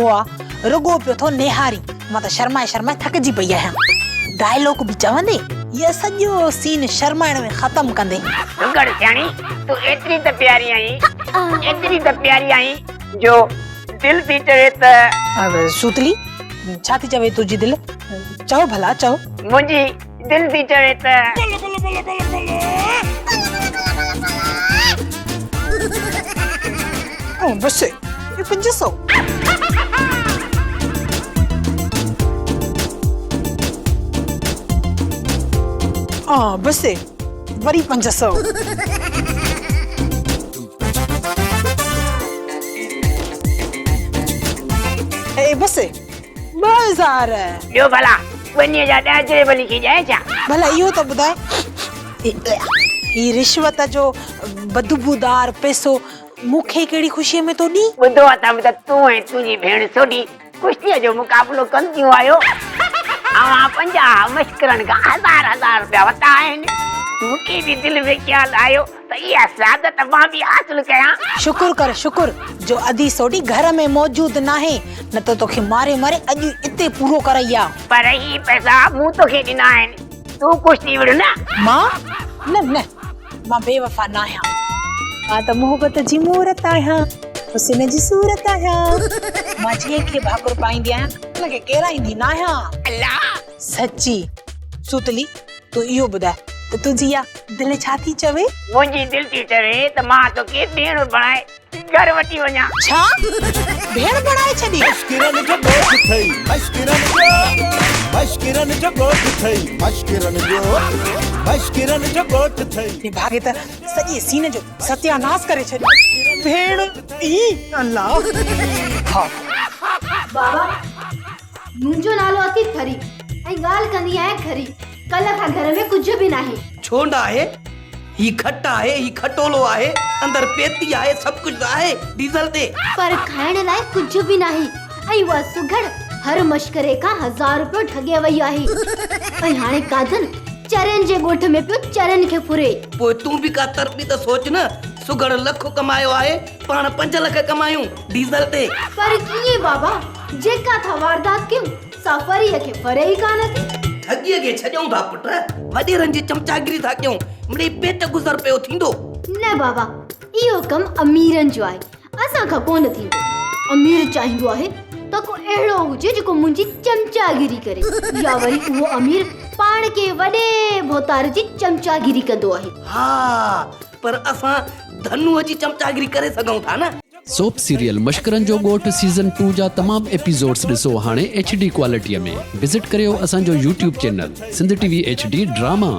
مئا، رڳو پيو ٿو نهارين. مان ته شرمائي شرمائي ٿڪجي پئي آهيان. ڊائلاگ به چوندين يا سڄو سين شرمائڻ ۾ ختم ڪندين. سگهڙ سياڻي، تون ايتري ته پياري آهين، ايتري ته پياري آهين جو دل ٿي چوي ته. سوتلي، ڇا ٿي چوي تنهنجي دل؟ چئو ڀلا چئو. منهنجي دل ٿي چوي ته. بس 500. بس وري 500. اي بس 2000. ٻيو ڀلا ٻنيء جا ڏهجري به لکي ڏيانء ڇا؟ ڀلا اهو ته ٻڌاء هي رشوت جو بدبودار پئسو مون کي ڪهڙي خوشيء ۾ ٿو ڏين؟ ٻڌو اٿم ته تون ۽ تنهنجي ڀيڻ سوڍي ڪشتيء جو مقابلو ڪنديون آهيو. اوهان 50 مشڪرن کان هزار هزار رپيا ورتا آهن. مون کي به دل ۾ خيال آيو ته اها سعادت مان به حاصل ڪيان. شڪر ڪر شڪر جو ادي سوڍي گهر ۾ موجود ناهي، نه ته توکي ماري ماري اڄ ئي اتي پورو ڪرائي ها. پر هي پئسا مون توکي ڏنا آهن، تون ڪشتي وڙهه نه. مان؟ نه نه، مان بي وفا ناهيان. مان ته محبت جي مورت آهيان، حسن جي صورت آهيان. مان جنهن کي ڀاڪر پائيندي آهيان، ان کي ڪيرائيندي ناهيان. الله! سچي سوتلي، تون اهو ٻڌاء ته تنهنجي اها دل ڇا ٿي چوي؟ منهنجي دل ٿي چوي ته مان توکي ڀيڻ بڻائي گهر وٺي وڃان. ڇا؟ ڀيڻ بڻائي ڇڏي؟ مشڪرن جو ڳوٺ ٿئي مشڪرن جو مشڪرن جو ڳوٺ ٿئي مشڪرن جو مشڪرن جو ڳوٺ ٿئي. نڀاڳي ته سڄي سين جو ستياناس ڪري ڇڏيو. ڀيڻ اي الله. ها. بابا منهنجو نالو اٿي ٿري ۽ ڳالهه ڪندي آهيان کري. ڪلهه کان گهر ۾ ڪجهه به ناهي. ڇو نه آهي؟ هي کٽ آهي، هي کٽولو آهي، اندر پيتي آهي، سڀ ڪجهه ته آهي ڊيزل تي. پر کائڻ لاء ڪجهه به ناهي ۽ اها سگهڙ هر مشڪري کان هزار روپيو ٺڳي وئي آهي ۽ هاڻي قادن چرين جي ڳوٺ ۾ پيو چرين کي ڦري. پوء تون به ڪا تربيت سوچ نه، سگهڙ لک ڪمايو آهي، پاڻ 5 لک ڪمايون ڊيزل تي. پر ڪيئن بابا، جيڪا ٿا واردات ڪيون. سا ڦريء کي ڦري ئي ڪانه ٿي. ٺڳيء کي ڇڏيون ٿا پٽ، وڏيرن جي چمچاگيري ٿا ڪيون، مڙئي پيٽ گذر پيو ٿيندو. نه بابا، اهو ڪم اميرن جو آهي، اسان کان ڪونه ٿيندو. امير چاهيندو آهي ته ڪو اهڙو هجي جيڪو منهنجي چمچاگيري ڪري يا وري اهو امير پاڻ ڪنهن وڏي ڀوتار جي چمچاگيري ڪندو آهي. ها، پر اسان ڌنوء جي چمچاگيري ڪري سگهون ٿا نه. سوپ سيريل مشڪرن جو ڳوٺ سيزن ٽو جا تمام ايپيسوڊس ڏسو هاڻي ايڇ ڊي ڪوالٽي ۾ وزٽ ڪريو اسان جو YouTube channel Sindh T V H D drama.